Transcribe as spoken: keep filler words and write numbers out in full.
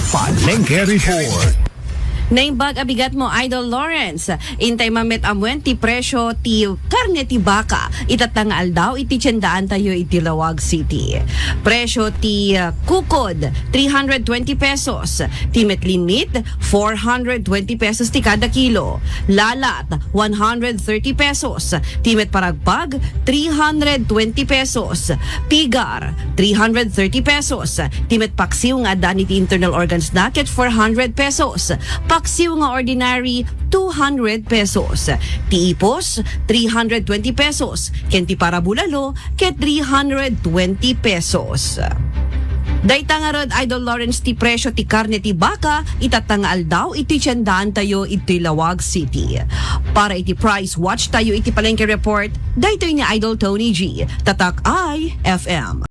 Palengke Report. Naimbag a bigat mo, Idol Lawrence. Intay man met amuen ti presyo ti karne ti baka itatta nga aldaw iti tiendaantayo iti Laoag City. Presyo ti uh, kukod, three hundred twenty pesos. Ti met linmit, four hundred twenty pesos ti kada kilo. Lalat, one hundred thirty pesos. Ti met paragpag, three hundred twenty pesos. Pigar, three hundred thirty pesos. Ti met paksiw nga addaan iti internal organs na ket four hundred pesos. Paksiw nga ordinary, two hundred pesos. Ti ipos, three hundred twenty pesos. Ken ti parabulalo, ket three hundred twenty pesos. Dayta ngarud, Idol Lawrence, ti presyo ti karne ti baka itatta nga aldaw iti tiendaantayo iti Laoag City. Para iti price watch tayo iti Palengke Report, daytoy ni Idol Tony G, Tatak I F M.